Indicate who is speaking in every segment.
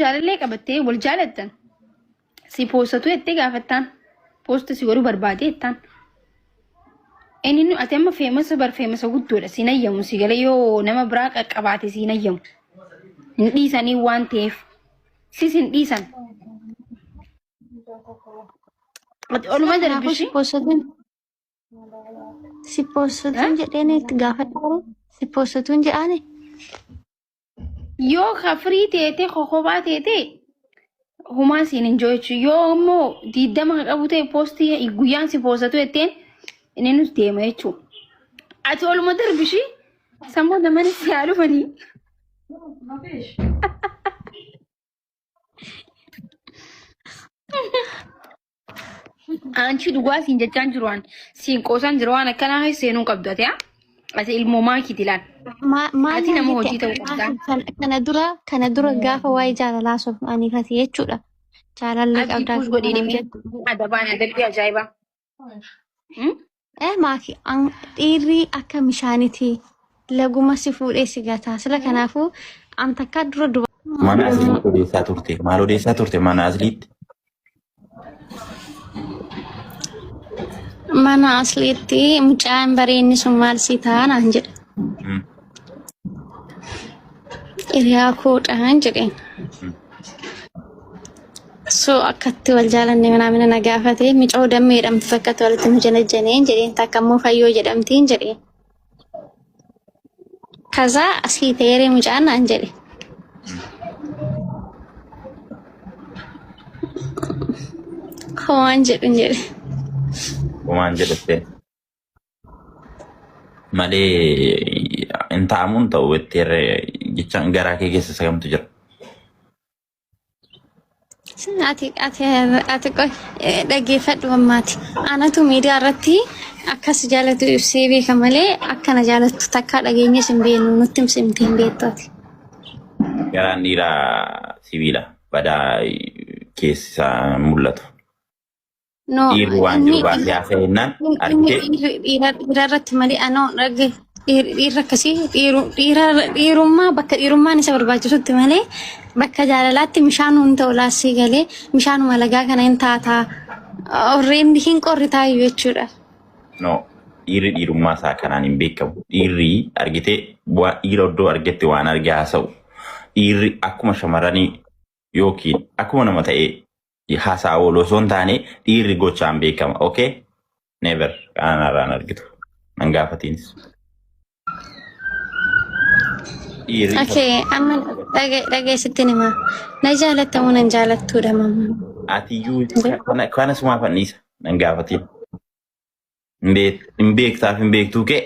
Speaker 1: jaalallee qabattee wal jaalattan si poostatu jettee gaafattaan poosta si godhuu barbaade jettaan. Inni nu ati amma feemasa bar feemasa guddoodha siin ayyamu si galee yoo nama biraa qaqqabaate siin ayyamu. Hin dhiisanii waan ta'eef sis hin dhiisan. Ati oluma
Speaker 2: Kanaafuu si
Speaker 1: darbishii.
Speaker 2: poostatuun si poostatuun jedheen itti gaafadhaa si poostatuun jedhaani.
Speaker 1: Yoo kafirii teete kokobaa teete humaa siin hin jiru jechuudha. Yoo immoo diidama kan qabu ta'e poostii guyyaan si poostatu jetteen inni nus deema jechuudha. Ati oluma darbishii sammuu namani si haa dhufanii. Anchi dhugaa siin jechaan jiru waan siin qoosaan jiru waan akkanaa keessa seenuu qabdu ati haa. Ati ilmoo maakiiti laal.
Speaker 2: Maal
Speaker 1: Ati
Speaker 2: naan
Speaker 1: nama
Speaker 2: jette
Speaker 1: hojii ta'uu qabda.
Speaker 2: kana dura kana dura gaafa waa'ee jaalalaa haasofnu ati jechuudha. Jaalallee
Speaker 1: Abdii
Speaker 2: qabdaa
Speaker 1: puus godhee
Speaker 2: naan
Speaker 1: dhimee
Speaker 2: jette.
Speaker 1: adabaan adabbii ajaa'ibaa. Hmm?
Speaker 2: Eh maaki dhiirri akka bishaaniiti laguma si fuudhee si gata. Sila kanaafuu an takkaa dura duba.
Speaker 3: Mana asliitti odeessaa turte. Maal odeessaa turte mana asliitti?
Speaker 2: Mana asliitti mucaan bareenni sun maal si ta'a naan jedhe. Hiriyaa koodhaan jedheen. So akkatti wal jaalanne manaamina na gaafate micoo dammee jedhamtu takkatti walitti nu janajjaneen jedheen takka immoo fayyoo jedhamtiin jedheen. Kazaa asii ta'eeree mucaan naan jedhe. Homaan jedhun jedhe.
Speaker 3: Homaan jedhatte malee hin ta'amuun ta'u jetteerre jechaan garaa kee keessa isa kamtu jira.
Speaker 2: Ati ati ati qoy dhaggeeffadhu ammaati. Anatu miidiyaa irratti akkas jaalatu ibsee beeka malee akkana jaalattu takkaa dhageenyes hin beeknu nutti himte hin beektu ati.
Speaker 3: Garaan dhiiraa sibiila badaa keessi isaa hin mul'atu.
Speaker 2: No,
Speaker 3: Dhiirri waan jiru
Speaker 2: inni
Speaker 3: baasee haasa'e jennaan
Speaker 2: inni
Speaker 3: argitee
Speaker 2: dhiirri dhiira dhiira irratti malee anoo dhagge dhiirri akkasii dhiiru dhiira dhiirummaa bakka dhiirummaan isa barbaachisutti malee bakka jaalalaatti bishaan hin ta'u laassii galee bishaanuma lagaa kana hin taataa orreen hin qorritaayyuu jechuudha.
Speaker 3: no dhiirri dhiirummaa isaa kanaan hin beekamu. Dhiirri argitee waa dhiira iddoo argetti waan arge haasa'u. Dhiirri akkuma shamarranii yookiin akkuma nama ta'ee haasaa oolu osoo hin taane dhiirri gochaan beekama. Okay? Never. Kanaan irraan argitu. Nan gaafatiinis. Dhiirri isa
Speaker 2: Okay, amma dhageessittiin hima. Na jaalatta moo nan jaalattuudha mamma?
Speaker 3: ati iyyuu kana kana sumaaf anniisa. Nan gaafatiin. Hin beektaaf hin beektuu kee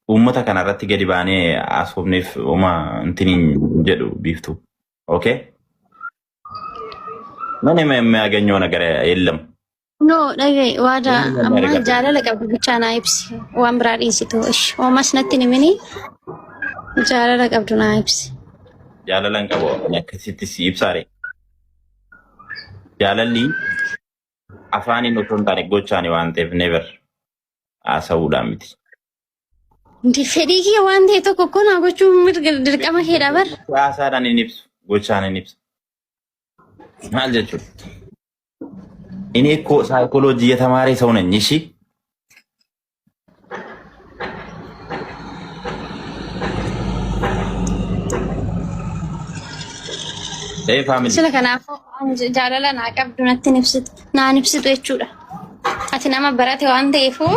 Speaker 3: uummata kana irratti gadi baanee haasofneef homaa intiniin jedhu biiftuu. Okay? ምንም የሚያገኘው ነገር የለም።
Speaker 2: No, dhaga'i waadaa
Speaker 3: ምንም
Speaker 2: amma
Speaker 3: የሚያደርጋት
Speaker 2: jaalala qabdu bichaa naa ibsi. Waan biraa dhiisitu. Ish, homas natti hin himini. Jaalala qabdu naa ibsi.
Speaker 3: Jaalalan qabu ani akkasitti si ibsaare. Jaalalli afaaniin osoo hin taane gochaani waan ta'eef never haasa'uudhaan miti.
Speaker 2: Ndi fedhii kiyya waan ta'e tokko koo naa gochuun mirga dirqama keedha bar.
Speaker 3: Haasaadhaan hin ibsu, gochaan hin ibsu. Maal jechuudha? እኔ እኮ ሳይኮሎጂ የተማረ ሰው ነኝ። እሺ Hey family.
Speaker 2: Sila kanaafuu ani jaalala naa qabdu natti hin ibsitu. Naan ibsitu jechuudha. Ati nama barate waan ta'eefuu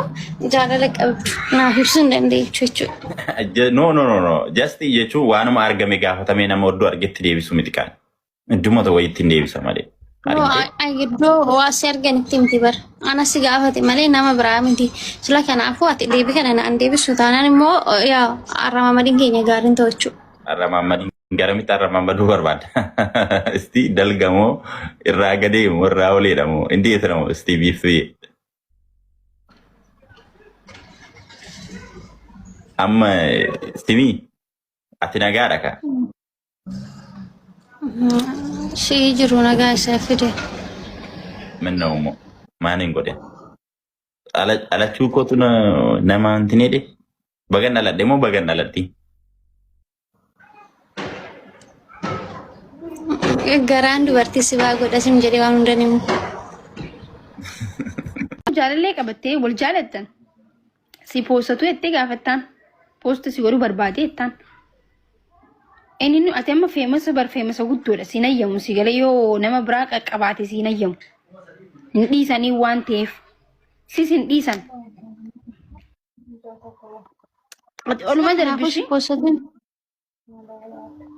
Speaker 2: jaalala qabdu naaf ibsuu hin dandeechu jechuudha.
Speaker 3: No no no no. Just jechuun waanuma argame gaafatamee nama oddoo argetti deebisu miti kaan. Idduma tokko wayiitti hin deebisa malee.
Speaker 2: No,
Speaker 3: Argitee?
Speaker 2: iddoo waa si arganitti miti bara. Ana si gaafate malee nama biraa miti. Sila kanaafuu ati deebii kana naan deebisu taanaan immoo yaa arramamadiin keenya gaariin ta'u jechuudha.
Speaker 3: Arramaammadiin garamitti arramaamaduu barbaada? Isti dalgamoo irraa gadee moo irraa oleedha moo inni eessa moo isti biiftuu amma simii ati nagaadha ka?
Speaker 2: Shii jiru nagaa isaa fide.
Speaker 3: ምን ነው ሞ ማንን ጎደ dhalachuu kootu nama hin jedhe bagan dhaladhe moo bagan dhalatti?
Speaker 2: Garaan dubartii si baa godha sim jedhee waan hunda ni himu.
Speaker 1: Jaalallee qabattee wal jaalattan si poostatu jettee gaafattaan poosti si godhuu barbaade jettaan. Inni nu ati amma feemasa bar feemasa guddoodha siin ayyamu si galee yoo nama biraa qaqqabaate siin ayyamu. Hin dhiisanii waan ta'eef sis hin dhiisan. Ati oluma
Speaker 2: Kanaafuu si
Speaker 1: darbishi.
Speaker 2: poostatuun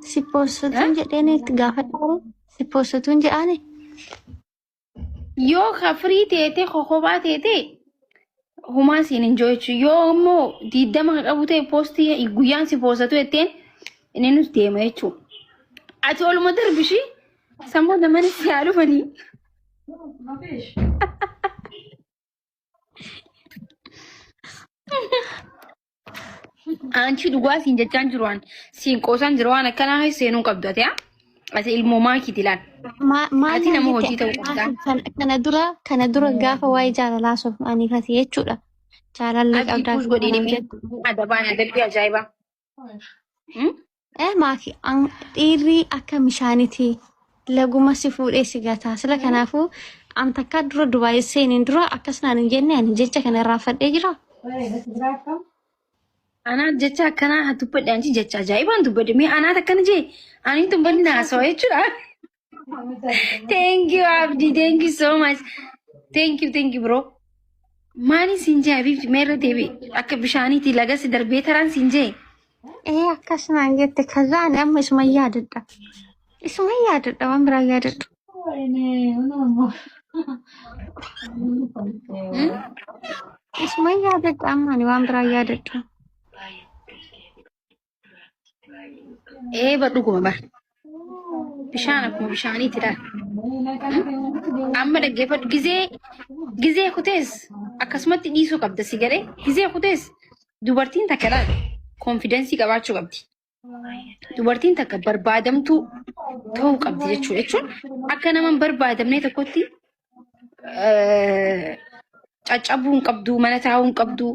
Speaker 2: si poostatuun jedheen itti gaafadha. Si poostatuun jedhaani.
Speaker 1: Yoo kafirii teete kokobaa teete humaa siin hin jiru jechuudha. Yoo immoo diidama kan qabu ta'e poostii guyyaan si poostatu jetteen inni nus deema jechuudha. Ati oluma darbishi sammuu namani si haa dhufanii. Anchi dhugaa siin jechaan jiru waan siin qoosaan jiru waan akkanaa keessa seenuu qabdu ati haa? Ati ilmoo maakiiti laal.
Speaker 2: Maal
Speaker 1: Ati
Speaker 2: naan
Speaker 1: nama
Speaker 2: jette
Speaker 1: hojii ta'uu qabda.
Speaker 2: Kana dura gaafa waa'ee jaalalaa haasofnu jechuudha. Jaalallee
Speaker 1: Abdii
Speaker 2: qabdaa
Speaker 1: puus
Speaker 2: gaafa
Speaker 1: godhee
Speaker 2: naan
Speaker 1: dhimee
Speaker 2: jettu.
Speaker 1: adabaan adabbii ajaa'ibaa. Hmm?
Speaker 2: Eh maaki dhiirri akka bishaaniiti laguma si fuudhee si gata. Sila kanaafuu an takkaa dura Dubaay seeniin dura akkas naan hin jenne ani jecha kana irraanfadhee jira.
Speaker 1: Anaa jecha akkanaa haa dubbadhe anchi jecha ajaa'ibaan dubbadhe mee anaat akkana jee ani dubbadhe naasawa jechuudha. Thank you Abdi thank you so much thank you thank you bro. Maali siin jee Habiibti mee irra deebi akka bishaaniiti laga si darbee taraan siin jee.
Speaker 2: Ee akkas naan jette kaza ani amma isuma yaadadha. Isuma yaadadha waan biraa yaadadhu.
Speaker 1: Hmm?
Speaker 2: Isuma yaadadha amma ani waan biraa yaadadhu.
Speaker 1: Ee bar dhuguma bar. Bishaan akkuma bishaaniiti laal. Amma dhaggeeffadhu gizee gizee kutees akkasumatti dhiisuu qabda si galee gizee kutees dubartiin takka laal konfidensii qabaachuu qabdi. Dubartiin takka barbaadamtuu ta'uu qabdi jechuudha jechuun akka nama hin barbaadamne tokkotti caccabuu hin qabdu, mana taa'uu hin qabdu,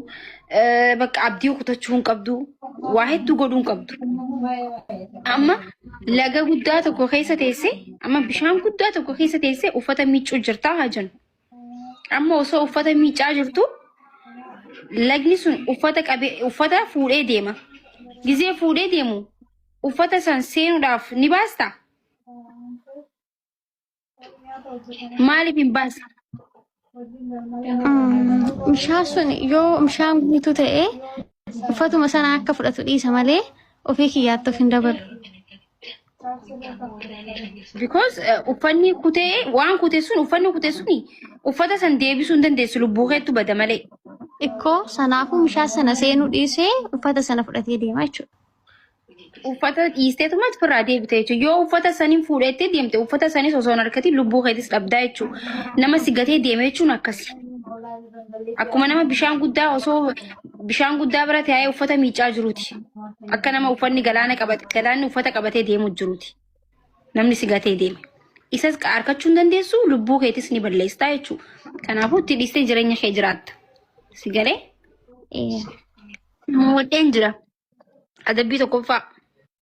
Speaker 1: bakka abdii kutachuu hin qabdu, waa hedduu godhuu hin qabdu. Amma laga guddaa tokko keessa teessee, amma bishaan guddaa tokko keessa teessee uffata miiccuu jirtaa haa jennu. Amma osoo uffata miiccaa jirtu lagni sun uffata qabee uffata fuudhee deema. Gizee fuudhee deemu uffata san seenuudhaaf ni baastaa? Maaliif hin baasne?
Speaker 2: Bishaan sun yoo bishaan guutuu ta'e uffatuma sana akka fudhatu dhiisa malee ofii kiyyaatti of hin dabalu.
Speaker 1: Because uffanni kutee waan kute sun uffanni kute suni uffata san deebisuu hin dandeessu lubbuu keettu bada malee.
Speaker 2: Ikkoo sanaafuu bishaan sana seenuu dhiisee uffata sana fudhatee deema jechuudha.
Speaker 1: Uffata dhiisteetuma ofirraa deebite jechuudha. Yoo uffata saniin fuudhettee deemte uffata sanis osoo hin argatin lubbuu keetis dhabdaa jechuudha. Nama si gatee deeme jechuun akkasi. Akkuma nama bishaan guddaa osoo bishaan guddaa bira taa'ee uffata miicaa jiruuti. Akka nama uffanni galaana qabate galaanni uffata qabatee deemu jiruuti. Namni si gatee deeme. Isas argachuu hin dandeessu lubbuu keetis ni balleessita jechuudha. Kanaafuu itti dhiistee jireenya kee jiraatta. Si galee?
Speaker 2: Ee.
Speaker 1: Moodheen jira. Adabbii tokkoffaa.